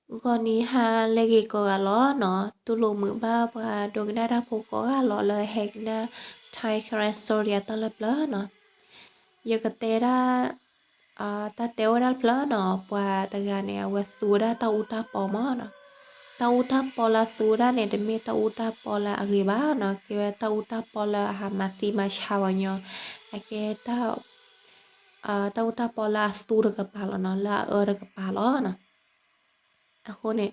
ဂီၤနံၤဟါလၢအဂ့ၤကိးဂၤလီၤနီၤ, တူၢ်လိာ်မုာ်ဘၣ်ပှၤဒိကနၣ်တၢ်ဖိကိးဂၤလီၤ လၢဟဲကနၣ် Thai Karen Story အတၢ်လၢပျၢၤနီၤ. ယကတဲဒၣ် တၢ်တဲအိၣ်ဒၣ်တဖျၢၣ်နီၤ, ပှၤတဂၤန့ၣ် အဝဲသူဝဲဒၣ်တၢ်အူတၢ်ပီမးနီၤ. တၢ်အူတၢ်ပီလၢအသူဝဲဒၣ်န့ၣ် တမ့ၢ်တၢ်အူတၢ်ပီလၢအဂ့ၤဘၣ်နီၤ, ကဲဝဲတၢ်အူတၢ်ပီလၢအဟးမၤသံမၤဆါပှၤကညီ, အကဲ တၢ်အူတၢ်ပီလၢအသူတကပၤလီၤနီၤ, လၢအအၢတကပၤလီၤနီၤ. အဃိန့ၣ်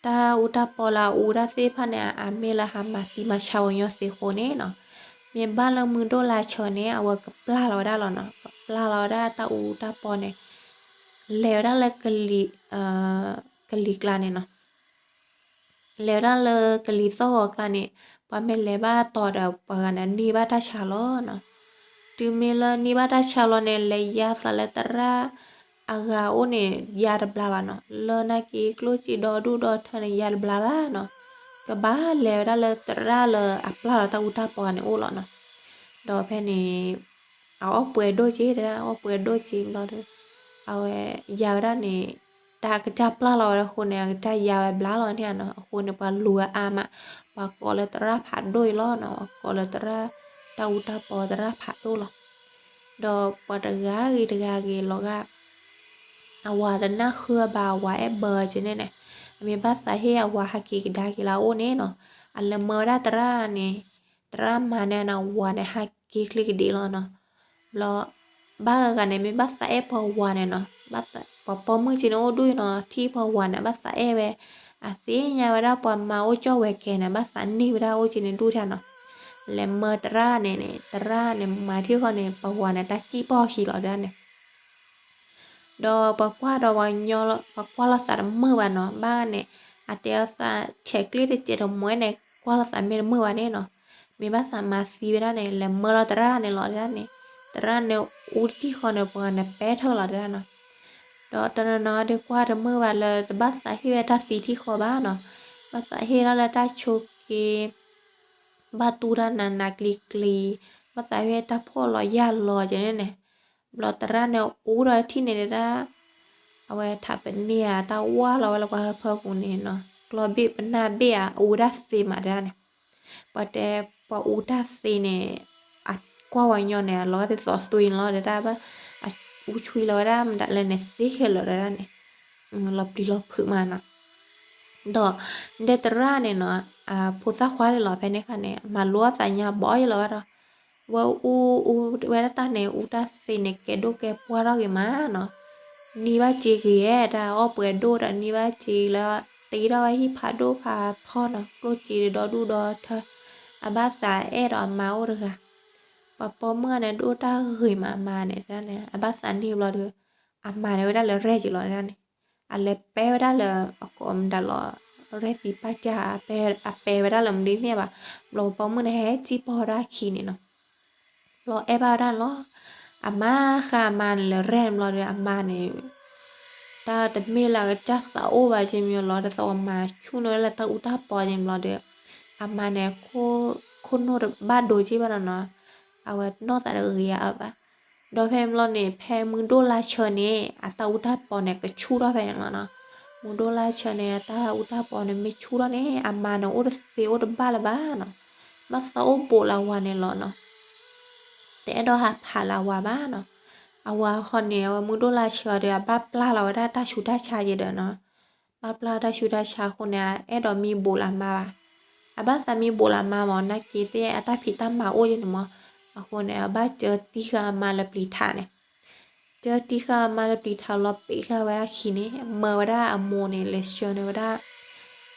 တၢ်အူတၢ်ပီလၢအအူဒၣ်သ့ၣ်တဖၣ်န့ၣ် အမ့ၢ်လၢဟးမၤသံမၤဆါပှၤကညီသ့အဃိန့ၣ်နီၤ, မ့ၢ်ဘၣ်လၢမုၢ်ဒိၣ်လါဆၢန့ၣ် အဝဲကပျၢ်လီၤဝဲဒၣ်လီၤနီၤ, ကပျၢ်လီၤဝဲဒၣ်တၢ်အူတၢ်ပီန့ၣ် လဲၤဝဲဒၣ်လၢ ကလံၤကျါန့ၣ်နီၤ. လဲၤဝဲဒၣ်လၢကလံၤသီၣ်ဂီၤကျါန့ၣ် ပှၤမ့ၢ်လဲၤဘၣ်တီၤဒီး ပှၤဂၤန့ၣ်န့ၢ်ဘၣ်တၢ်ဆါလီၤနီၤ. တုၤမ့ၢ်လၢန့ၢ်ဘၣ်တၢ်ဆါလီၤန့ၣ် လဲၤယါသးလၢသရၣ်အဂၤအိၣ်န့ၣ် ယါတဘျါဘၣ်နီၤ, လၢနာ်က့ၤကျိၣ်စ့ဒီဒူၣ်ဒီထၢန့ၣ် ယါတဘျါဘၣ်နီၤ, ကဘၣ်လဲၤဝဲဒၣ်လၢသရၣ်လၢအပျၢ်လီၤတၢ်အူတၢ်ပီန့ၣ်အိၣ်လီၤနီၤ. ဒီးဖဲန့ၣ် အအီၣ်ပှဲၤဒိၣ်က့ၤဒၣ် အီၣ်ပှဲၤဒိၣ်က့ၤဘျီဒီး အဝဲယါဝဲဒၣ်န့ၣ် တၢ်ကစၢ်ပျၢ်လီၤဝဲအဃိန့ၣ် အကစၢ်ယါဝဲဘျါလီၤန့ၣ်နီၤ, အဃိန့ၣ် ပှၤလူၤဝဲအါမး, ပှၤကိးလၢသရၣ်ဖးဒိၣ်အံၤလီၤနီၤ, ပှၤကိးလၢသရၣ် တၢ်အူတၢ်ပီသရၣ်ဖးဒိၣ်လီၤ. ဒီးပှၤတဂၤဂ့ၤတဂၤဂ့ၤလီၤဂာ် အဝၤတနၢ်ဃုဘၣ်အဝၤအဲၣ်ဘၢက့ၤန့ၣ်န့ၣ်, အမ့ၢ်ဘၣ်သးဟ့ၣ်အဝၤဟးက့ၤကဒါက့ၤလၢအအိၣ်န့ၣ်နီၤ, အလဲၤမၢဝဲဒၣ်သရၣ်န့ၣ်, သရၣ်မါန့ၣ်နီၤ ဝၤန့ၣ်ဟးက့ၤချ့ကဒံးလီၤနီၤ. ဘျီ ဘၣ်ဂၤဂၤန့ၣ် မ့ၢ်ဘၣ်သးအဲၣ်ပှၤဝၤန့ၣ်နီၤ, ပှၤပိာ်မုၣ်က့န့ၣ်အိၣ်ဒူၣ်နီၤ, ထံၣ်ပှၤဝၤန့ၣ် ဘၣ်သးအဲၣ်ဝဲ, အသ့ၣ်ညါဝဲဒၣ်ပှၤမါအိၣ်ကၠီၣ်ဝဲၤကဲန့ၣ် ဘၣ်သးန့ၢ်ဝဲဒၣ်အိၣ်က့န့ၣ်ဒူၣ်ဒၣ်နီၤ. လဲၤမၢသရၣ်န့ၣ်န့ၣ် သရၣ်န့ၣ်မၤထံၣ်ဃီန့ၣ် ပှၤဝၤန့ၣ် တၢ်စံၣ်ပီၢ်ခံလီၤဒၣ်န့ၣ် ဒီးပှၤကွၢ်ဒီးပှၤကညီ ပှၤကွၢ်လိာ်သးတမုာ်ဘၣ်နီၤ, ဘၣ်ဂၤန့ၣ် အတဲအသးထဲးကျိၣ်တစဲးတမှဲန့ၣ် ကွၢ်လိာ်သးမ့ၢ်တမုာ်ဘၣ်န့ၣ်နီၤ, မ့ၢ်ဘၣ်သးမၤသံဝဲဒၣ်န့ၣ် လဲၤမၢလီၤသရၣ်န့ၣ်လီၤဒၣ်န့ၣ်, သရၣ်န့ၣ် အူတထံၣ်ဃီန့ၣ် ပှၤဂၤန့ၣ်ပဲထၢၣ်လီၤဒၣ်နီၤ. ဒီးတနီၤနီၤဒုးကွၢ်တမုာ်ဘၣ်လၢ တဘၣ်သးဟ့ၣ်ဝဲတၢ်သံထံၣ်ဃီဘၣ်နီၤ, ဘၣ်သးဟ့ၣ်ဒၣ်လၢတၢ်ဆိးက့ ဘၣ်တူၢ်တၢ်နးနးကျံၤကျံၤ, ဘၣ်သးဟ့ၣ်တၢ်ဖှီၣ်လီၤယာ်လီၤကဲန့ၣ်န့ၣ်, ဘျီသရၣ်န့ၣ်အူဒီးထံၣ်န့ၣ်ဒၣ်, အဝဲထးပန့ၢ်အတၢ်ဝၢ်လီၤဝဲလၢပှၤဟၢဖၢပူၤန့ၣ်နီၤ, ကျီဘ့ၣ်ပနၢ်ဘ့ၣ်ဧါ အူဝဲဒၣ်သ့မးဒၣ်န့ၣ်, ပှၤတဲပှၤအူတၢ်သ့န့ၣ်, အကွၢ်ဝဲညီန့ၣ် အလီၤဂာ်ဒ်သိးသွံလီၤဒၣ်, အူဆွံလီၤဝဲဒၣ်မတၤလဲၣ်န့ၣ် သ့ခဲလၢာ်ဒၣ်န့ၣ်, လီၤပျံၤလီၤဖုးမးနီၤ. ဒီး ဒဲသရၣ်န့ၣ်နီၤ, အဖိသၣ်ခွါန့ၣ်လီၤဖဲန့ၣ်ခါန့ၣ် မၤလိအသးညါဘီယလီၤဘၣ်ဒီး, ဝဲအူ အူဝဲဒၣ်တၢ်န့ၣ် အူတၢ်သ့န့ၣ် ကဲဒိၣ်ကဲပှၢ်ထီၣ်ဂ့ၤမးနီၤ, န့ၢ်ဘၣ်စ့ဂ့ၤဧဲ တၢ်အီၣ်ပှဲၤဒိၣ်ဒီးန့ၢ်ဘၣ်စ့လၢ တ့ထီၣ်ဝဲဟံၣ်ဖးဒိၣ်ဖးထီနီၤ, ကျိၣ်စ့ဒီဒူၣ်ဒီထၢ, အဘၣ်သးအဲၣ်ဒီးအမါအိၣ်တဂၤ, ပှၤပိာ်မုၣ်န့ၣ် ဒိၣ်တၢ်ဂ့ၤမးအမါန့ၣ် တၢ်န့ၣ် အဘၣ်သးန့ၢ်ဘျီဒီး အမါန့ၣ်ဝဲဒၣ်လၢရဲၣ်က့ၤလီၤဒၣ်န့ၣ်, အလဲၤပဲဝဲဒၣ်လၢ အကိးမတၤလီၤ, ရဲၣ်သံပၢ်ကၢ် အပဲဝဲဒၣ်လၢမနုၤသ့ၣ်ဘၣ်, ဘျီပှၤပိာ်မုၣ်န့ၣ်ဟဲစံၣ်ပီၢ်ဝဲဒၣ်အခံန့ၣ်နီၤ, ဘျီအဲၣ်ဘၣ်ဝဲဒၣ်န့ၣ်လီၤ, အမါဃါအမါန့ၣ်လၢရဲၣ်န့ၣ်ဘျီဒီး အမါန့ၣ် တၢ်တမ့ၢ်လၢအကစၢ်သးအိၣ်ဘၣ်က့မီၤလီၤ, ဒ်သိးပှၤမၤဆူၣ်န့ၢ်ဝဲလၢတၢ်အူတၢ်ပီက့န့ၣ်ဘျီဒီး အမါန့ၣ် ခိၣ်နူာ်တဘၣ်ဒိက့ဘၣ်နီၤနီၤ, အဝဲနီၢ်သးတဂ့ၤအါဘၣ်. ဒီးဖဲန့ၣ်ဘျီန့ၣ် ဖဲမုၢ်ဒိၣ်လါဆၢန့ၣ် အတၢ်အူတၢ်ပီန့ၣ် ကဆူၣ်ထီၣ်ဖဲန့ၣ်လီၤနီၤ. မုၢ်ဒိၣ်လါဆၢန့ၣ် အတၢ်အူတၢ်ပီန့ၣ် မ့ၢ်ဆူၣ်ထီၣ်န့ၣ် အမါန့ၣ် အိၣ်တသ့အိၣ်တဘၣ်လၢၤဘၣ်နီၤ. ဘၣ်သးအိၣ်ဘူးလၢအဝၤန့ၣ်လီၤနီၤ. တအဲၣ်ဒိးဟးဖးလၢအဝၤဘၣ်နီၤ. အဝၤဟီန့ၣ် အဝဲမုၢ်ဒိၣ်လါဆၢဒီး အဘၣ်ပျၢ်လီၤဝဲဒၣ်တၢ်ဆူးတၢ်ဆါက့ဒီးနီၤ. ဘၣ်ပျၢ်တၢ်ဆူးတၢ်ဆါအဃိန့ၣ် အအဲၣ်ဒိးမံဘူးလၢအမါဘၣ်. အဘၣ်သးမံဘူးလၢအမါမး နာ်က့သ့ၣ်အတၢ်ဖံးတၢ်မၤအိၣ်က့န့ၣ်မး. အဃိန့ၣ် အဘၣ်စၢတံၢ်ဃာ်အမါလၢပျံၤထးန့ၣ်. စၢတံၢ်ဃာ်အမါလၢပျံၤထးလီၤ ပံာ်ဃာ်ဝဲဒၣ်ခံန့ၣ် မၢဝဲဒၣ်အမိၢ်န့ၣ် လဲၤဆှၢန့ၢ်ဝဲဒၣ်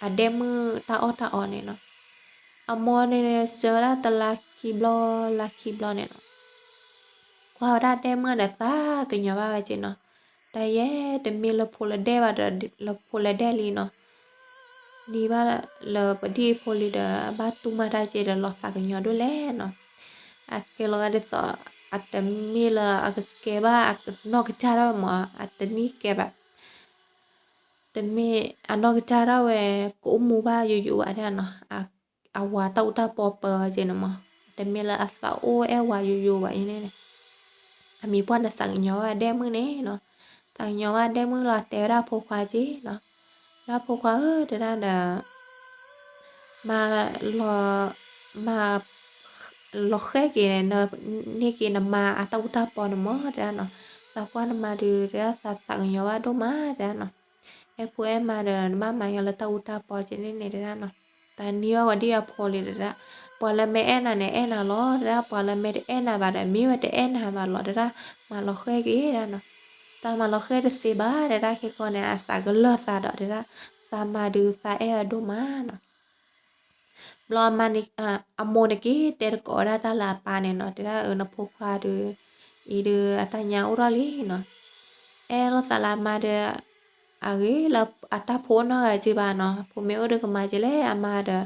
အဒဲမုၣ်တၢ်အီၣ်တၢ်အီန့ၣ်နီၤ. အမိၢ်န့ၣ် ဆှၢဝဲဒၣ်တလါခံဘျီ လါခံဘျီန့ၣ်နီၤ. ကွၢ်ဝဲဒၣ်ဒဲမုၣ်ဒီးသးကညီၤဘၣ်ဝဲက့နီၤ. တၢ်ယဲတမ့ၢ်လၢဖိလၢဒဲဘၣ်ဒီး လၢဖိလၢဒဲလံနီၤ. န့ၢ်ဘၣ်လၢပဒံၣ်ဖိလံဒီး ဘၣ်တူၢ်မၤတၢ်က့ဒီး လီၤသးကညီၤဒိၣ်လဲၣ်နီၤ. အကဲလီၤဂာ်ဒ်သိး အတမ့ၢ်လၢအကကဲဘၣ်အနီၢ်ကစၢ်ဒၣ်ဝဲမး အတန့ၢ်ကဲဘၣ်. တမ့ၢ်အနီၢ်ကစၢ်ဒၣ်ဝဲ ကအိၣ်မူဘၣ်ယိယိဘၣ်ဒၣ်နီၤ. အဝၤတၢ်အူတၢ်ပီပၢအီၤက့န့ၣ်မး တမ့ၢ်လၢအသးအိၣ်အဲၣ်ဝၤယိယိဘၣ်န့ၣ်. အမံၤပှၢ်န့ၣ် သးကညီၤဝဲဒဲမုၣ်န့ၣ်နီၤ. သးကညီၤဝဲဒဲမုၣ်လီၤ တဲဝဲဒၣ်ဖိခွါက့နီၤ. ဒၣ်ဖိခွါဧၢ တဲဒၣ်ဒီး မၤလီၤ မၤ လီၤဃဲက့ၤ န့ၢ်က့ၤနမါအတၢ်အူတၢ်ပီန့ၣ်မၢ် တဲဒၣ်နီၤ. သးကွၢ်နမါဒုး တဲဒၣ်သးသးကညီၤဘၣ်ဒိၣ်မး တဲဒၣ်နီၤ. အဲၣ်ဖိအဲၣ်မါဒီး နဘၣ်မၤညီလၢတၢ်အူတၢ်ပီကဲန့ၣ်န့ၣ် တဲဒၣ်နီၤ. တၢ်နံၤဘၣ်ဝဲဒ်အဖိလံ တဲဒၣ်. ပှၤလၢမ့ၢ်အဲၣ်နၤန့ၣ် အဲၣ်နၤလီၤ တဲဒၣ်. ပှၤလၢမ့ၢ်တအဲၣ်နၤဘၣ်ဒီး မ့ၢ်ဝဲတအဲၣ်နၤဘၣ်လီၤ တဲဒၣ်. မၤလီၤဃဲက့ၤ တဲဒၣ်နီၤ. တၢ်မၤလီၤဃဲတသ့ဘၣ် တဲဒၣ်. ခဲကီန့ၣ် အသးကလၢာ်သးဒီး တဲဒၣ်. သးမါဒုး သးအဲၣ်အဒိၣ်မးနီၤ. ဘျီအမိၢ်န့ၣ်က့ၤတဲတကိးဝဲဒၣ်တၢ်လၢအပၢ်န့ၣ်နီၤ, တဲဒၣ်အၢ နဖိခွါဒုး အံၤဒုး အတၢ်ညါအိၣ်ထီၣ်လံနီၤ. အဲၣ်လိာ်သးလၢအမါဒီး အဂ့ၤလၢအတၢ်ဖိအိၣ်နီတဂၤက့ၤဘၣ်နီၤ, ဖိမ့ၢ်အိၣ်ဒီးကမၤက့ၤလဲၣ်, အမါဒီး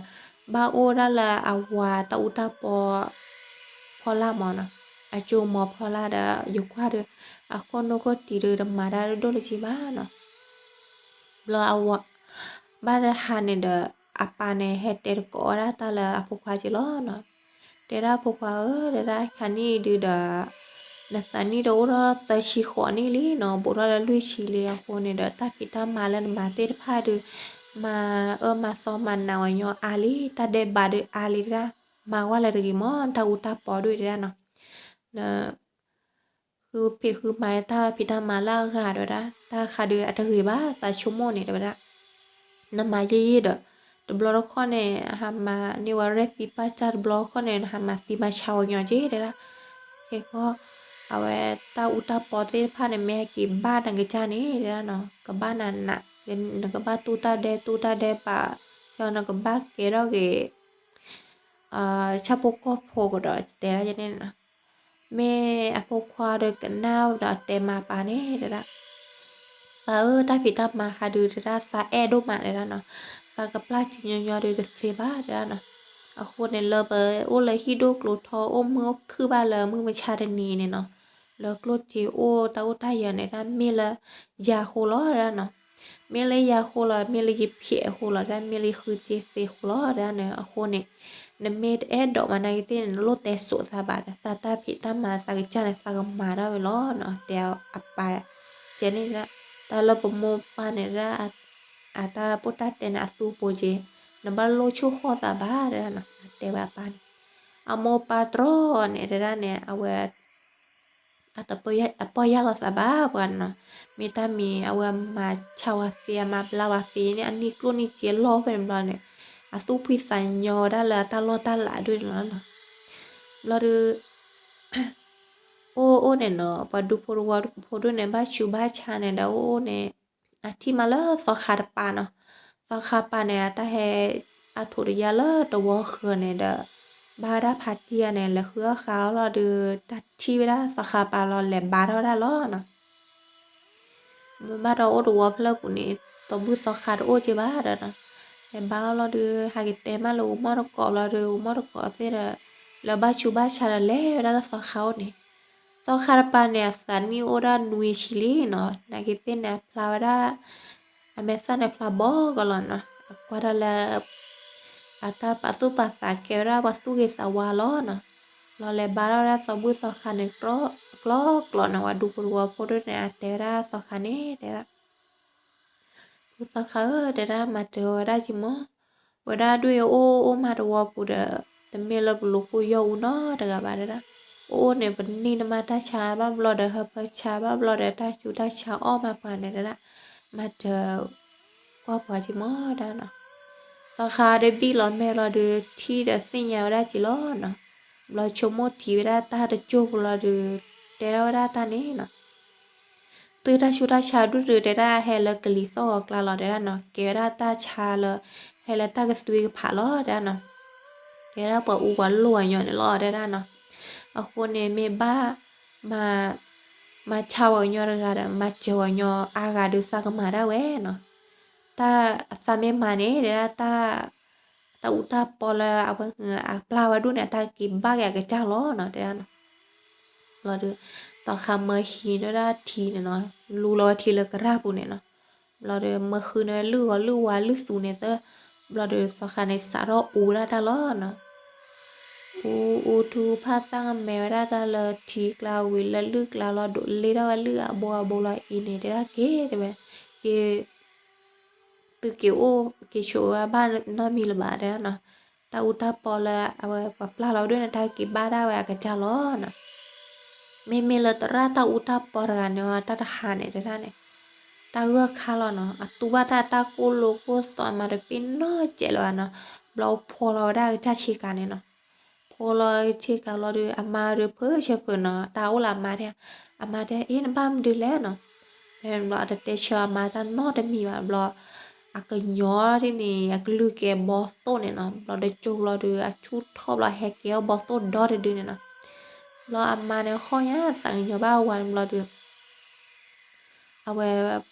ဘၣ်အိၣ်ဒၣ်လၢအဝၤတၢ်အူတၢ်ပီ ဖီလာ်မၢ်နီၤ, အကၠိမီၤဖီလာ်ဒီး ယကွၢ်ဒီး အခိၣ်နူာ်ခိၣ်တံၤဒီး တမၤတၢ်ဒိၣ်လၢၤက့ၤဘၣ်နီၤ. ဘျီအဝၤ ဘၣ်တဟါန့ၣ်ဒီး အပၢ်န့ၣ် ဟဲတဲတကိးဝဲဒၣ်တၢ်လၢအဖိခွါက့ၤလီၤနီၤ. တဲဒၣ်ဖိခွါဧၢ, တဲဒၣ်ခါနံၣ်အံၤဒုးဒီး နသးနံၣ်ဒီးအိၣ်ထီၣ်သၢဆံဃိးနံၣ်လံနီၤ, ဘူးထီၣ်လၢလွံၢ်ဆံလံအဃိန့ၣ်ဒီး တၢ်ဖံးတၢ်မၤလၢနမၤသ့ၣ်တဖၣ်ဒုး မၤအၢမၤသီမၤနးဝဲညီအါလံ, တၢ်ဒဲးဘးဒုးအါလံတဲဒၣ်, မၤကွၢ်လၢတဂ့ၤမၢ်, တၢ်အူတၢ်ပီဒုးတဲဒၣ်နီၤ. န ဃုဖံးဃုမၤတၢ်ဖံးတၢ်မၤလၢအဂၤတဲဝဲဒၣ်, တၢ်ခါဒုးအတဂ့ၤဘၣ်, သးဆိကမိၣ်န့ၣ် တဲဝဲဒၣ်. နမၤယံာ်ယံာ်ဒီး တဘျီတခီၣ်န့ၣ် ဟးမၤန့ၢ်ဝဲရဲၣ်သံပာ်စၢ်, တဘျီတခီၣ်န့ၣ် နဟးမၤသံမၤဆါဝဲညီက့ၤတဲဒၣ်. ခဲကီ အဝဲတၢ်အူတၢ်ပီသ့ၣ်တဖၣ်န့ၣ် မ့ၢ်ဟဲက့ၤဘၣ်နကစၢ်န့ၣ်တဲဒၣ်နီၤ, ကဘၣ်နၤနး, နကဘၣ်တူၢ်တၢ်ဒဲးတူၢ်တၢ်ဒဲးဘး, ခဲအံၤနကဘၣ်ကဲထီၣ်က့ၤ ဆၣ်ဖိကီၢ်ဖိကဒီးတဲဒၣ်န့ၣ်နီၤ. မ့ၢ်အဖိခွါဒီးကနၣ်ဒီးတဲမၤပၢ်န့ၣ်တဲဒၣ်, ပၢ်ဧၢ, တၢ်ဖံးတၢ်မၤခါဒုးတဲဒၣ် သးအဲၣ်ဒိၣ်မးတဲဒၣ်နီၤ, သးကပျၢ်စံညီညီဒုးတသ့ဘၣ်တဲဒၣ်နီၤ. အဃိန့ၣ် လၢပအိၣ်လၢဟံၣ်ဒိၣ်ကျိၤထီ အိၣ်မုာ်အိၣ်ခုၣ်ဘၣ်လၢမုၢ်မဆါတနံၤန့ၣ်နီၤ, လၢကျိၣ်စ့အိၣ်တၢ်အိၣ်တၢ်ယၢၤန့ၣ် တၢ်မ့ၢ်လၢယၤအဃိလီၤတဲဒၣ်နီၤ. မ့ၢ်လၢယၤအဃိလီၤ, မ့ၢ်လၢယဖံးအဃိလီၤ, တၢ်မ့ၢ်လၢယဃုစ့သ့အဃိလီၤတဲဒၣ်န့ၣ်. အဃိန့ၣ် နမ့ၢ်တအဲၣ်ဒိးမၤနာ်က့ၤသ့ၣ်န့ၣ် နလိၣ်တဲစိာ်သးဘၣ်ဒီး သးတၢ်ဖံးတၢ်မၤသးကစၢ်န့ၣ် သးကမၤဒၣ်ဝဲလီၤနီၤ, တဲအပၢ်ကဲန့ၣ်ဒၣ်. တၢ်လၢပမိၢ်ပၢ်န့ၣ်ဒၣ် အတၢ်ပိၢ်တၢ်တဲန့ၣ် အသူပှိၤက့ၤ, နဘၣ်လိၣ်ဆိၣ်ဃီၣ်သးဘၣ်တဲဒၣ်နီၤ, တဲဝဲအပၢ်န့ၣ်. အမိၢ်ပၢ်တြီန့ၣ်တဲဒၣ်န့ၣ် အဝဲ အတပီၢ်ယၢ်လီၤသးဘၣ်ပှၤနီၤ, မ့ၢ်တၢ်မံၤ အဝဲမၤဆါဝဲသ့ အမၤဘျါဝဲသ့န့ၣ် အနံၣ်ကျိၣ်နံၣ်စ့လီၤဖဲန့ၣ်ဘျီန့ၣ် အသူၣ်ဖှံသးညီဝဲဒၣ်လၢအတၢ်လီၢ်တၢ်လးဒ်န့ၣ်လီၤနီၤ. ဘျီဒုး အိၣ်အိၣ်န့ၣ်နီၤ, ပှၤဒူဖိတဝီဖိဒိၣ်န့ၣ် ဘၣ်ဆူးဘၣ်ဆါန့ၣ်ဒီး အိၣ်အိၣ်န့ၣ် အထံၣ်မးလၢသီခါတပၤနီၤ. သီခါပၤန့ၣ် အတၢ်ဟဲအထိးတယၢ်လၢတဝီဃၢၤန့ၣ်ဒီး ဘၣ်ဝဲဒၣ်ဖးတံၢ်ဧါန့ၣ် လဲၤဃုအီၣ်ဃုအီလီၤဒီး တၢ်ထံၣ်ဝဲဒၣ်သီခါပၤလီၤ လဲၤဘါထီၣ်ဝဲဒၣ်လီၤနီၤ. ဘၣ်ဒီးအိၣ်တဝီဖျၢၣ်ပူၤန့ၣ် သီဘူၣ်သီခါတအိၣ်က့ဘၣ်ဒီးနီၤ, လဲၤဘါအီလီၤဒီး ဟဲက့ၤတဲမးလၢအူမီၢ်တကိးဘျီဒီး အူမီၢ်တကိးသ့ၣ်ဒီး လၢဘၣ်ဆူးဘၣ်ဆါဒီး လဲၤဝဲဒၣ်လၢသီခါအိၣ်န့ၣ်. သီခါတပၤန့ၣ် အသးနံၣ်အိၣ်ဒၣ်နွံဆံလံနီၤ, နာ်က့ၤသ့ၣ်န့ၣ် အဖျါဝဲဒၣ် အမဲာ်သၣ်န့ၣ်ဖျါဘီကလီၤနီၤ, အကွၢ်ဒၣ်လၢ အတၢ်ပာ်သူၣ်ပာ်သးကဲဝဲဒၣ်ပှၤသူၣ်ဂ့ၤသးဝါလီၤနီၤ. ဘျီလဲၤဘါထီၣ်ဝဲဒၣ်သီဘူၣ်သီခါန့ၣ် ကျီကျီကျီန့ၣ် ပှၤဒူဖိတဝီဖိဒိၣ်န့ၣ် အတဲဝဲဒၣ်သီခါန့ၣ် တဲဒၣ် ဖုသီခါဧၢ တဲဒၣ် မၤစၢၤဝဲဒၣ်က့ၤမး, ဝဲဒၣ်ဒွဲၣ်အိၣ်အိၣ်မးတဝီပူၤဒီး တမ့ၢ်လၢပလူၤဃုယီၢ်အူနီတဂၤဘၣ်တဲဒၣ်, အိၣ်အိၣ်န့ၣ် ပန့ၢ်နမါတၢ်ဆါဘၣ်ဘျီဒီး ဟၢဖၢဆါဘၣ်ဘျီဒီး တၢ်ဆူးတၢ်ဆါအီၣ်မးပှၤန့ၣ်တဲဒၣ်, မၤစၢၤ ကွၢ်ပှၤက့ၤမးဒၣ်နီၤ. သီခါဒီးဘံၣ်လီၤမဲာ်လီၤဒီး ထံၣ်ဒီးသ့ၣ်ညါဝဲဒၣ်က့ၤလီၤနီၤ. ဘျီဆိကမိၣ်ထံးဝဲဒၣ်တၢ်တကၠိၢ်ဖိလီၤဒီး တဲထီၣ်ဝဲဒၣ်တၢ်န့ၣ်နီၤ. သုတၢ်ဆူးတၢ်ဆါဒူၣ်ဒုးတဲဒၣ် ဟဲလၢကလံၤသီၣ်ဂီၤကျါလီၤတဲဒၣ်နီၤ, ကဲဝဲဒၣ်တၢ်ဆါလၢ ဟဲလၢတၢ်ကသွံကဖးလီၤတဲဒၣ်နီၤ, ကဲဝဲဒၣ်ပှၤအူပှၤလိၣ်အညီန့ၣ်လီၤတဲဒၣ်နီၤ. အဃိန့ၣ်မ့ၢ်ဘၣ် မၤ မၤဆါဝဲညီတဂၤဒီး မၤစၢၤဝဲညီအါဂၤဒုးသးကမၤဒၣ်ဝဲနီၤ. တၢ်သးမ့ၢ်မၤန့ၣ် တဲဒၣ် တၢ်အူတၢ်ပီလၢအဝဲအပျၢ်ဝဲဒိၣ်န့ၣ် အတၢ်က့ၤဘၣ်က့ၤအကစၢ်လီၤနီၤ တဲဒၣ်နီၤ. ဘျီဒီး သီခါမၢဟံးန့ၢ်ဒၣ်ထံန့ၣ်နီၤ, လူလီၤဝဲထံလၢကရၢ်ပူၤန့ၣ်နီၤ. ဘျီဒီး မၢဃုန့ၢ်လုၢ်ဂီၤလုၢ်ဝါလုၢ်သူန့ၣ်သၢ, ဘျီဒီး သီခါန့ၣ် စးထီၣ်အူဝဲဒၣ်တၢ်လီၤနီၤ. အူအူထူဖၣ်သၣ်ကမဲဝဲဒၣ်တၢ်လၢထံကျါဝံၤလၢလုၢ်ကျါလီၤ ဒိးလ့ထီၣ်ဝဲလုၢ်အဘိအဘိလီၤအံၤန့ၣ် တဲဒၣ်က့ၤတဲဝဲ, က့ၤ သုက့ၤအိၣ်က့ၤဆိးဝဲဘၣ်နီတမံၤလၢၤဘၣ် တဲဒၣ်နီၤ. တၢ်အူတၢ်ပီလၢအဝဲပှၤပျၢ်လီၤဒၣ်န့ၣ် တၢ်က့ၤဘၣ်ဒၣ်ဝဲအကစၢ်လီၤနီၤ. မ့မ့ၢ်လၢသရၣ်တၢ်အူတၢ်ပီတဂၤန့ၣ် တၢ်တဟါန့ၣ် တဲဒၣ်န့ၣ် တၢ်ဂၢၢ်ခါလီၤနီၤ. အတူၢ်ဘၣ်တၢ်တၢ်ကိၢ်လိာ်ကိၢ်သီးမးတပ့ၤနီၢ်စဲးလၢၤဘၣ်နီၤ. ဘျီအိၣ်ဖှီၣ်လီၤဝဲဒၣ်အကစၢ်ဆ့ကၤန့ၣ်နီၤ. ဖှီၣ်လီၤဆ့ကၤလီၤဒီး အမါဒီးဖုးဆၢဖုးနီၤ, တၢ်အိၣ်လၢအမါတဲ, အမါတဲ အ့ နဘၣ်မနုၤလဲၣ်နီၤ. ဖဲန့ၣ်ဘျီအတတဲဆၢအမါတၢ်နီတမံၤဘၣ်ဘျီ, အကညီဒ်န့ၣ် အကလုၢ်ကဲဘီသိၣ်န့ၣ်နီၤ. ဘျီတကၠိဘျီဒီး အဆူၣ်ထီၣ်ဘျီဟဲကဲထီၣ်ဘီသိၣ်ဒီတဒုန့ၣ်နီၤ. ဘျီအမါန့ၣ်ဟီၣ်ညါ သးကညီၤဘၣ်အဝၤန့ၣ်ဘျီဒီး အဝဲ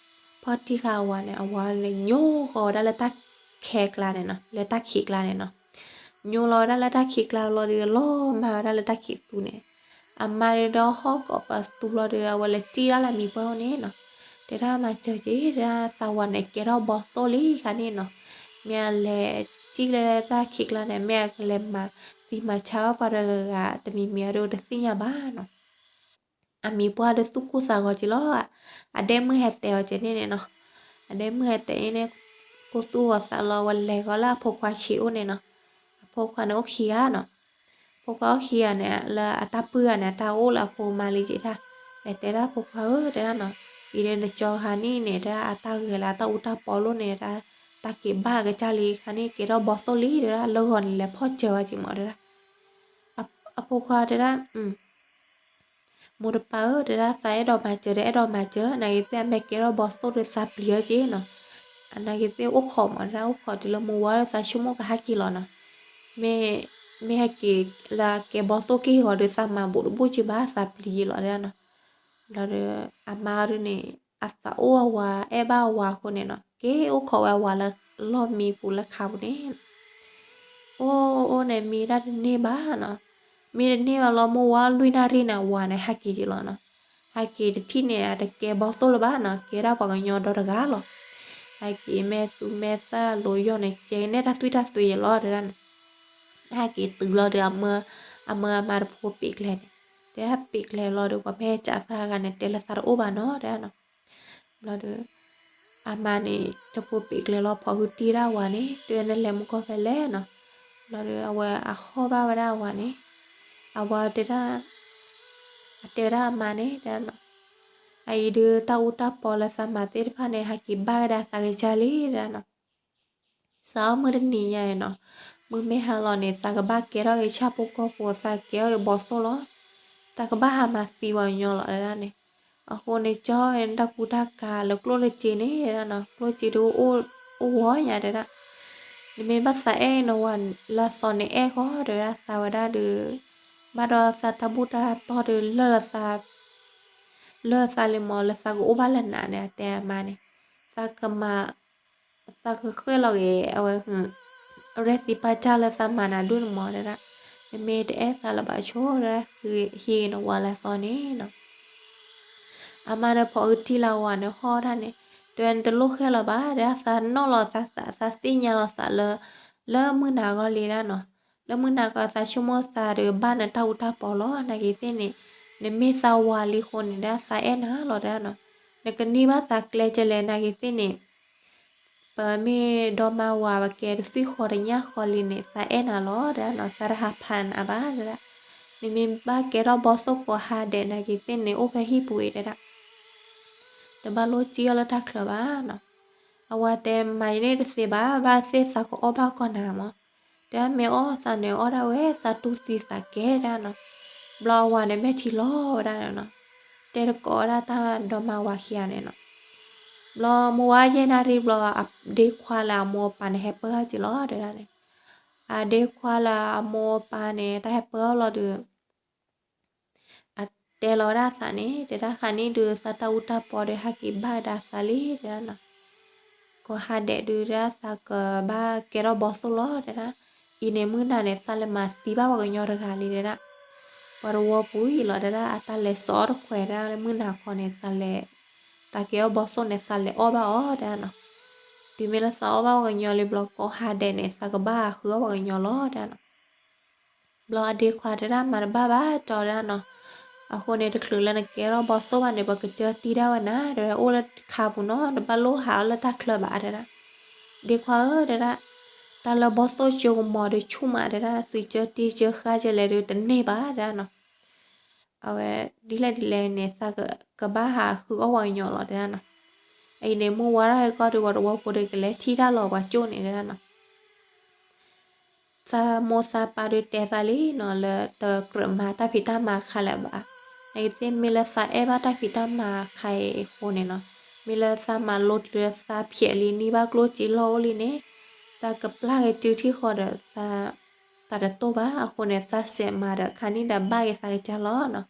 ဖီၣ်တံၢ်ဃာ်အဝၤန့ၣ် အဝၤန့ၣ်ညိဃီၤဝဲဒၣ်လၢတၢ်ခဲကျါန့ၣ်နီၤ, လၢတၢ်ခံးကျါန့ၣ်နီၤ. ညိလီၤဝဲဒၣ်လၢတၢ်ခံးကျါလီၤဒီး လီၤမၢ်ဝဲဒၣ်လၢတၢ်ခံးသူန့ၣ်. အမါဒီးဟီၣ်ကိးပသူလီၤဒီး အဝဲလဲၤစံၣ်ဒၣ်လၢမံၤပှၢ်အိၣ်န့ၣ်နီၤ. တဲဒၣ်မၤစၢၤက့ၤ တဲဒၣ်သးဝၤန့ၣ် ကဲထီၣ်ဘီသိၣ်လံခါန့ၣ်နီၤ. မ့ၢ်အလဲၤစံၣ်လၢတၢ်ခံးကျါန့ၣ် မ့ၢ်အကလဲၤမၤသံမၤဆါဘၣ်ပှၤတဂၤဂၤတမံၤမံၤအဒိတသ့ၣ်ညါဘၣ်နီၤ. အမံၤပှၢ်ဒီးသူၣ်ကိၢ်သးဂီၤက့ၤလီၤ. အဒဲမုၢ်ဟဲတဲအီၤကဲန့ၣ်န့ၣ်နီၤ. အဒဲမုၢ်ဟဲတဲအံၤန့ၣ် ကိၢ်သူၣ်ဂီၤသးလီၤ ဝဲလဲၤဂီၤလၢအဖိခွါဆံးအိၣ်န့ၣ်နီၤ. အဖိခွါန့ၣ်အိၣ်ခံဂၤနီၤ. ဖိခွါအိၣ်ခံဂၤန့ၣ် လၢအတၢ်ပုၢ်ဂၤန့ၣ် အတၢ်အိၣ်လၢအဖိမါလံက့ၤတၢ်. လဲၤတဲဒၣ်ဖိခွါဧၢ တဲဒၣ်နီၤ, အံၤဒီးနကၠီဂၤန့ၣ်န့ၣ် တဲဒၣ်အတၢ်ဂဲၤလၢအတၢ်အူတၢ်ပီလိၣ်န့ၣ် တၢ်က့ၤဘၣ်အကစၢ်လံခါန့ၣ် ကဲထီၣ်ဘီသိၣ်လံ တဲဒၣ် လၢဂီၤန့ၣ်လဲၤဖီၣ်စၢၤဝဲက့ၤမး တဲဒၣ်. အဖိခွါတဲဒၣ် မိၢ်တပၢ်ဧၢ တဲဒၣ် သးအဲၣ်ဒိးမၤစၢၤဒီးအဲၣ်ဒိးမၤစၢၤ, နာ်က့ၤသ့ၣ်အမ့ၢ်ကဲထီၣ်ဘီသိၣ်ဒီးသးပျံၤအီၤက့ၤနီၤ. နာ်က့ၤသ့ၣ်အိၣ်ခိးမး တဲဒၣ် အိၣ်ခိးတုၤလၢမုၢ်ဝါဒီးသးဆိကမိၣ်ကဟဲက့ၤလီၤနီၤ. မ့ၢ် မ့ၢ်ဟဲက့ၤလၢအကဲဘီသိၣ်က့ၢ်ဂီၤဒီးသးမၤဘူးတဘူးက့ၤဘၣ် သးပျံၤက့ၤလီၤ တဲဒၣ်နီၤ. ဘျီဒီး အမါဒုန့ၣ် အသးအိၣ်အဝၤ အဲၣ်ဘၣ်အဝၤအဃိန့ၣ်နီၤ က့ၤအိၣ်ခိးဝဲအဝၤလၢလီၢ်မံပူၤလၢခါပူၤန့ၣ် အိၣ်အိၣ်န့ၣ် မံဒၣ်တန့ၢ်ဘၣ်နီၤ. မံတန့ၢ်ဘၣ်လီၤ မုၢ်ဝါလွံၢ်နၣ်ရံၣ်န့ၣ် အဝၤန့ၣ် ဟဲက့ၤက့ၤလီၤနီၤ. ဟဲက့ၤတထံၣ်န့ၣ် အတကဲဘီသိၣ်လၢၤဘၣ်နီၤ, ကဲဒၣ်ပှၤကညီဒီတဂၤလီၤ. ဟဲက့ၤမဲာ်သူမဲာ်သၣ်လိၤယီၢ်န့ၣ် ကဲနဲၣ်တၢ်သွံၣ်တၢ်သွဲယဲလီၤ တဲဒၣ်န့ၣ်. ဟဲက့ၤတုၤလီၤဒီး အမၢအမါတဖိပ့ၤကျဲန့ၣ်, တဲဒၣ်ပ့ၤကျဲလီၤဒီး ပှၤမ့ၢ်ဟဲကးသးဂၤန့ၣ် တဲလၢသးတအိၣ်ဘၣ်နီၤ တဲဒၣ်နီၤ. ဘျီဒီး အမါန့ၣ် တဖိပ့ၤကျဲလီၤ ဖီၣ်ဟုတံၢ်ဒၣ်အဝၤန့ၣ် တဲဝဲနလဲၤမူကီၢ်ဖဲလဲၣ်နီၤ. ဘျီဒီး အဝဲအဟီၣ်ဘၣ်ဝဲဒၣ်အဝၤန့ၣ်, အဝၤတဲဒၣ်, အတဲဝဲဒၣ်အမါန့ၣ် တဲဒၣ်နီၤ, အအံၤဒုးတၢ်အူတၢ်ပီလၢသးမၤသ့ၣ်တဖၣ်န့ၣ် ဟဲက့ၤဘၣ်ဝဲဒၣ်သးကစၢ်လံ တဲဒၣ်နီၤ. စးထီၣ်မုၢ်တနံၤညါအံၤနီၤ, မုၢ်မ့ၢ်ဟါလီၤန့ၣ် သးကဘၣ်ကဲထီၣ်က့ၤဆၣ်ဖိကီၢ်ဖိ သးကဲထီၣ်က့ၤဘီသိၣ်လီၤ. သးကဘၣ်ဟးမၤသံပှၤကညီလီၤ တဲဒၣ်န့ၣ်. အဃိန့ၣ် ကၠီန့ၣ်တၢ်ကူတၢ်ကၤလၢကျိၣ်လၢစ့န့ၣ် တဲဒၣ်နီၤ, ကျိၣ်စ့ဒုးအိၣ်ဂီၤညါ တဲဒၣ်. နမ့ၢ်ဘၣ်သးအဲၣ်နဝၤလၢအသီန့ၣ် အဲၣ်ဃီ တဲဝဲဒၣ် သးဝဲဒၣ်ဒီး ဘၣ်ဒီးသးတၢ်ဘူၣ်တၢ်တီၢ်ဒီး လၢၢ်လၢသး လၢၢ်သးလံမး လၢသးကအိၣ်ဘၣ်လၢနၤန့ၣ် အတဲအမါန့ၣ်, သးကမၤ သးကဃဲၣ်လီၤက့ၤ အဝဲ ရဲၣ်သံပာ်တၢ်လၢသးမၤနၤဒိၣ်န့ၣ်မး တဲဒၣ်. နမ့ၢ်တအဲၣ်သးလၢၤဘၣ်ဆိ တဲဒၣ် ဟံးနဝၤလၢအသီန့ၣ်နီၤ. အမါဒီးဖီၣ်ဟုတံၢ်လၢအဝၤန့ၣ်ဟီၣ်ဒၣ်န့ၣ်, တဲဝဲနတလိၣ်ဃဲၣ်လီၤဘၣ် တဲဒၣ်, သးနီၣ်လီၤသးသး သးသ့ၣ်ညါလီၤသးလၢ လၢမုၢ်နၤဂီၢ်လံ တဲဒၣ်နီၤ. လၢမုၢ်နၤဂီၢ် သးဆိကမိၣ်သးဒီးဘၣ်နတၢ်အူတၢ်ပီလီၤ. နာ်က့ၤသ့ၣ်န့ၣ် နမ့ၢ်သးဝၤလံအဃိန့ၣ် တဲဒၣ် သးအဲၣ်နၤလီၤ တဲဒၣ်နီၤ. နကန့ၢ်ဘၣ်သးကျဲကလဲၣ် နာ်က့ၤသ့ၣ်န့ၣ် ပမ့ၢ်ဒီမါဝၤ ပကဲတသွံၣ်ဃီတညၣ်ဃီလံန့ၣ် သးအဲၣ်နၤလီၤ တဲဒၣ်နီၤ, သးတဟးဖးနၤဘၣ် တဲဒၣ်. နမ့ၢ်ဘၣ်ကဲထီၣ်ဘီသိၣ်ကိးဟါဒဲး နာ်က့ၤသ့ၣ်န့ၣ် အိၣ်ဖဲဟံၣ်ပူၤအံၤ တဲဒၣ်, တဘၣ်လိၣ်စံၣ်အီၤလၢတၢ်ချၢဘၣ်နီၤ. အဝၤတဲမၤယန့ၣ်တသ့ဘၣ်, ဘၣ်သ့ၣ်သးကအီၣ်ဘၣ်ကီၢ်နၤမး, တဲဒၣ်မ့ၢ်အီၣ်သးန့ၣ်အီၣ်ဒၣ်ဝဲ သးတူၢ်သံသးကဲ တဲဒၣ်နီၤ. ဘျီအဝၤန့ၣ်မဲာ်ထံလီၤဝဲဒၣ်န့ၣ်နီၤ, တဲတကိးဝဲဒၣ်တၢ်ဒီမါဝၤခံဂၤန့ၣ်နီၤ. ဘျီမုၢ်ဝါယဲၢ်နၣ်ရံၣ်ဘျီ အဒ့ခွါလၢအမိၢ်အပၢ်န့ၣ် ဟဲပၢၢ်ထီၣ်က့ၤလီၤ တဲဒၣ်န့ၣ်. အဒ့ခွါလၢအမိၢ်အပၢ်န့ၣ် တၢ်ဟဲပၢၢ်ထီၣ်လီၤဒီး အတဲလီၤဝဲဒၣ်အသးန့ၣ် တဲဒၣ် ခါနံၣ်ဒုးသးတၢ်အူတၢ်ပီဒီးဟဲက့ၤဘၣ်ကဒါသးလံ တဲဒၣ်နီၤ. ကိးဟါဒဲးဒုး တဲဒၣ် သးကဘၣ်ကဲထီၣ်ဘီသိၣ်လီၤ တဲဒၣ်. အံၤန့ၣ်မုၢ်နၤန့ၣ် သးလဲၤမၤသံဘၣ်ပှၤကညီတဂၤလံ တဲဒၣ်. ပှၤတဝီပူၤအံၤလီၤ တဲဒၣ်, အတၢ်လဲၤစိာ်အီၣ်တခွဲး တဲဒၣ်လၢမုၢ်နၤခီန့ၣ် သးလဲၤ သးကဲထီၣ်ဘီသိၣ်န့ၣ် သးလဲၤအီၣ်ဘၣ်အီၤ တဲဒၣ်နီၤ. တုၤမ့ၢ်လၢသးအီၣ်ဘၣ်ပှၤကညီလံဘျီ ကိးဟါဒဲးန့ၣ် သးကဘၣ်ဃုအီၣ်ပှၤကညီလီၤ တဲဒၣ်နီၤ. ဘျီအဒ့ခွါတဲဒၣ် မၤတဘၣ်ဘၣ် တဲဒၣ်နီၤ. အဃိန့ၣ် တချုးလၢနကဲထီၣ်ဘီသိၣ်ဘၣ်န့ၣ် ပကစၢၢ်တံၢ်ဒၣ်ဝဲနၤ တဲဝဲ, အိၣ်လၢခါပူၤနီၤ, တဘၣ်လိၣ်ဟးအီၣ်လၢတၢ်ချၢဘၣ် တဲဒၣ်. ဒ့ခွါဧၢ တဲဒၣ်, တၢ်လၢဘီၣ်သိၣ်ကၠိကမီၤဒီးဆူၣ်မး တဲဒၣ်, သုကၢတ့ၢ်ကၢဃါကလဲၤဒီးတန့ၢ်ဘၣ် တဲဒၣ်နီၤ. အဝဲဒ်လဲၣ်ဒ်လဲၣ်န့ၣ် သးကဘၣ်ဟးဃုအီၣ်ပှၤကညီလီၤ တဲဒၣ်နီၤ. အံၤန့ၣ် မုၢ်ဝါထီၣ်ဟဲကီၢ်ဒီး ပှၤတဝီဖိဒီးကလဲၤထံၣ်တၢ်လီၤပှၤကၠိန့ၣ် တဲဒၣ်နီၤ. သးမိၢ်သးပၢ်ဒုးတဲသးလံနီၤ လၢတကြၢးမၤတၢ်ဖံးတၢ်မၤခါလၢၤဘၣ်. နာ်က့သ့ၣ် မ့ၢ်လၢသးအဲၣ်ဘၣ်တၢ်ဖံးတၢ်မၤခါအံၤအဃိန့ၣ်နီၤ, မ့ၢ်လၢသးမၤလိတုၤလၢသးဖျဲးလံ နံၣ်ဘၣ်ကျိၣ်စ့လီၢ်အိၣ်လံန့ၣ်, သးကပျၢ်က့ၤစုထံၣ်ဃီဒီး သးတတိၢ်ဘၣ်. အဃိန့ၣ် သးစဲးမၤဒီးခါန့ၣ်ဒီးဘၣ်က့ၤသးကစၢ်လီၤနီၤ.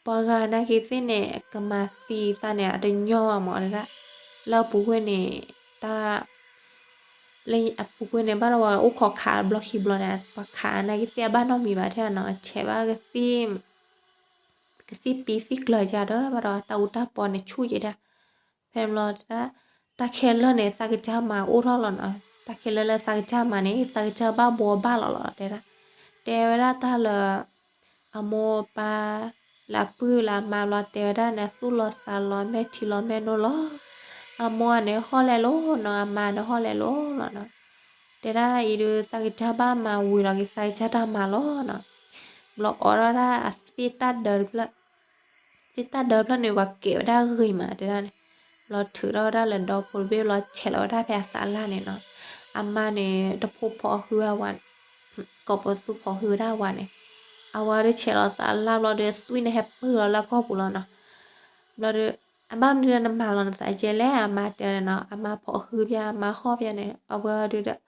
ပှၤဂၤနာ်က့သ့ၣ်န့ၣ် ကမၤသံသးန့ၣ် အတညီဘၣ်မး တဲဒၣ်. လၢအပူၤကွံာ်န့ၣ် တၢ် လၢအပူၤကွံာ်န့ၣ် ဘၣ်ဒီးပှၤအိၣ်ခိးခးဘျီခံဘျီန့ၣ် ပှၤခးနာ်က့သ့ၣ်အဘၣ်နီတမံၤဘၣ် တဲဒၣ်နီၤ, ဆဲးဘၣ် ကသံၣ်ပံသံၣ်ကျၢၤကဒီး ဘၣ်ဒီးတၢ်အူတၢ်ပီန့ၣ်ဆူၣ်ယဲဒၣ်. ဖဲန့ၣ်ဘျီ တဲဒၣ်, တၢ်ခဲလၢာ်န့ၣ် သးကစၢ်မၤအိၣ်ထီၣ်လီၤနီၤ, တၢ်ခဲလၢာ်လၢသးကစၢ်မၤန့ၣ် သးကစၢ်ဘၣ်ဘှီဘၣ်လီၤလီၤ တဲဒၣ်. တဲဝဲဒၣ်တၢ်လၢ အမိၢ်အပၢ် လၢအပုၢ်လၢအမါဘျီတဲဝဲဒၣ်န့ၣ် သူၣ်လီၤသးလီၤ မဲာ်ထံလီၤမဲာ်နိလီၤ. အမိၢ်န့ၣ်ဟီၣ်လဲၤလီၤနီၤ, အမါန့ၣ်ဟီၣ်လဲၤလီၤလီၤနီၤ. တဲဒၣ်အံၤဒုး သးကစၢ်ဘၣ်မၤဝံၤလီၤက့ၤ သးကစၢ်တၢ်မၤလီၤနီၤ. ဘျီအိးထီၣ်ဒၣ်အသ့ၣ်တၢ်ဒၢတဖျၢၣ် သ့ၣ်တၢ်ဒၢတဖျၢၣ်န့ၣ် ပှၤကဲးဝဲဒၣ်ဂ့ၤမး တဲဒၣ်န့ၣ်. ဘျီထုးထီၣ်ဝဲဒၣ်လၢဒီဖိတဘ့ၣ်ဘျီ ဆဲးလီၤဝဲဒၣ်ဖဲအသးလၢ်န့ၣ်နီၤ. အမါန့ၣ် တဖိဖီၣ်ဟုဝဲဝၤ ကိးပသူဖီၣ်ဟုဝဲဒၣ်အဝၤန့ၣ်, အဝၤဒုးဆဲးလီၤသးလၢ်ဘျီဒီး သွံၣ်န့ၣ်ဟဲပၢၢ်လီၤလၢအကီၢ်ပူၤလီၤနီၤ. ဘျီဒီး အဘၣ်မနုၤဒီးနမၤလီၤနသးကဲလဲၣ် အမါတဲန့ၣ်နီၤ, အမါဖီၣ်ဟုပၠး အမါဟီၣ်ပၠးန့ၣ် အဝဲဒုးဒီး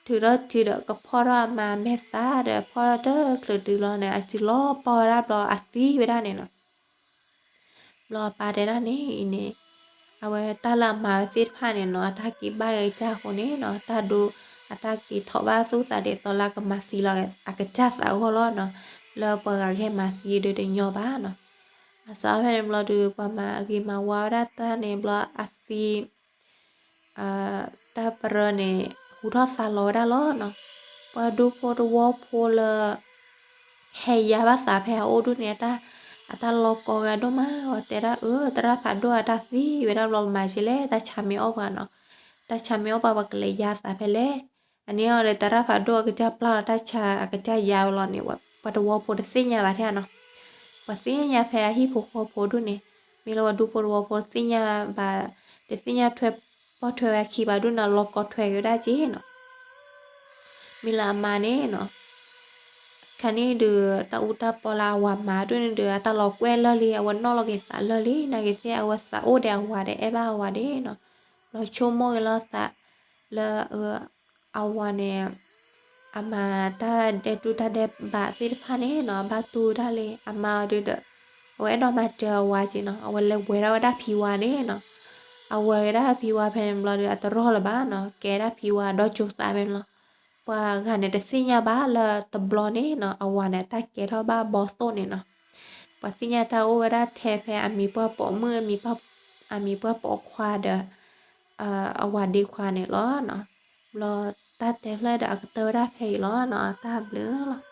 ထုးထီၣ်ထုးဒီး ကဖီၣ်ထီၣ်အမါမဲာ်သးဒီး ဖီၣ်ထီၣ်တချုးတုၤလီၤန့ၣ် အစုလီၤပီၢ်ဝဲဒၣ်ဘျီအသံဝဲဒၣ်န့ၣ်နီၤ. ဘျီအပၢ်တဲဒၣ်န့ၣ်အံၤန့ၣ်, အဝဲတၢ်လၢအမၤဝဲသ့ၣ်တဖၣ်န့ၣ်နီၤ အတၢ်က့ၤဘၣ်က့ၤကစၢ်အဃိန့ၣ်နီၤ တၢ်ဒိ အတၢ်က့ၤထီၣ်ဘၣ်သူၣ်သးဒ်သိးလၢကမၤသံလီၤအကစၢ်သးအဂီၢ်လီၤနီၤ. လၢပှၤဂၤကဟဲမၤသံဒုးတညီဘၣ်နီၤ. အစးဖဲန့ၣ်ဘျီဒုး ပှၤမၤအဂ့ၤမၤဝါဝဲဒၣ်တၢ်န့ၣ်ဘျီအသံ တၢ်ပရၢန့ၣ် ဟူထီၣ်သါလီၤဝဲဒၣ်လီၤနီၤ. ပှၤဒူဖိတဝီဖိလၢ ဟဲယါဘၣ်သးဖဲအအိၣ်ဒူၣ်န့ၣ် အတၢ်လီၤကီဂၤဒိၣ်မး အဝဲတဲဒၣ်အၢ သရၣ်ဖးဒိၣ်အတၢ်သံဝဲဒၣ်ဘျီ ပမၤက့လဲၣ် တၢ်ဆါမ့ၢ်အီၣ်ပှၤနီၤ. တၢ်ဆါမ့ၢ်အီၣ်ပှၤ ပကလဲၤယါသးဖဲလဲၣ်. အန့ၣ်အီၤဒီး သရၣ်ဖးဒိၣ်အကစၢ်ပျၢ်လီၤတၢ်ဆါ အကစၢ်ယါဝဲလီၤန့ၣ် ပှၤတဝီဖိတသ့ၣ်ညါဘၣ်ထဲနီၤ. ပှၤသ့ၣ်ညါဖဲအဟံၣ်ဖိဃီဖိဒူၣ်န့ၣ် မ့ၢ်လၢပှၤဒူဖိတဝီဖိတသ့ၣ်ညါဘၣ်, တသ့ၣ်ညါထွဲ ပီၢ်ထွဲဝဲအခံဘၣ်ဒူၣ်န့ၣ် လီၤကီထွဲက့ၤဝဲဒၣ်က့နီၤ. မ့ၢ်လၢအမါန့ၣ်နီၤ ခါန့ၣ်ဒုး တၢ်အူတၢ်ပီလၢအဝၤမၤဒူၣ်န့ၣ်ဒီး အတၢ်လီၤကွဲလၢာ်လံ အဝဲနီၣ်လီၤက့ၤသးလၢာ်လံ နာ်က့သ့ၣ် အဝဲသးအိၣ်ဒီးအဝၤဒီး အဲၣ်ဘၣ်အဝၤဒၣ်နီၤ. ဘျီဆိကမိၣ်က့ၤလီၤသး လၢ အဝၤန့ၣ် အမၤတၢ်ဒဲးတူၢ်တၢ်ဒဲးဘးသ့ၣ်တဖၣ်န့ၣ်နီၤ အဘၣ်တူၢ်ဒၣ်လံ အမါအီၤဒုးဒီး အဝဲအဲၣ်ဒိးမၤစၢၤအဝၤက့နီၤ အဝဲလဲၤဝဲဒၣ်ဝဲဒၣ်ဖံဝါန့ၣ်နီၤ. အဝဲဝဲဒၣ်ဖံဝါဖဲန့ၣ်ဘျီဒီး အတရီၢ်လၢၤဘၣ်နီၤ ကဲဒၣ်ဖံဝါဒီကၠိၤသးဖဲန့ၣ်လီၤ. ပှၤဂၤန့ၣ်တသ့ၣ်ညါဘၣ်လၢတဘျီန့ၣ်နီၤ အဝၤန့ၣ် တၢ်ကဲထီၣ်ဘၣ်ဘီၣ်သိၣ်န့ၣ်နီၤ. ပှၤသ့ၣ်ညါတၢ်အိၣ်ဝဲဒၣ်ထဲဖဲအမံၤပှၢ်ပိာ်မုၣ် အမံၤပှၢ်ပိာ်ခွါဒီး အဝၤဒ့ခွါန့ၣ်လီၤနီၤ. ဘျီတၢ်တဲဖျၢၣ်ဒီးအကတၢၢ်ဝဲဒၣ်ဖဲအံၤလီၤနီၤ တၢ်ဘျုးလီၤ.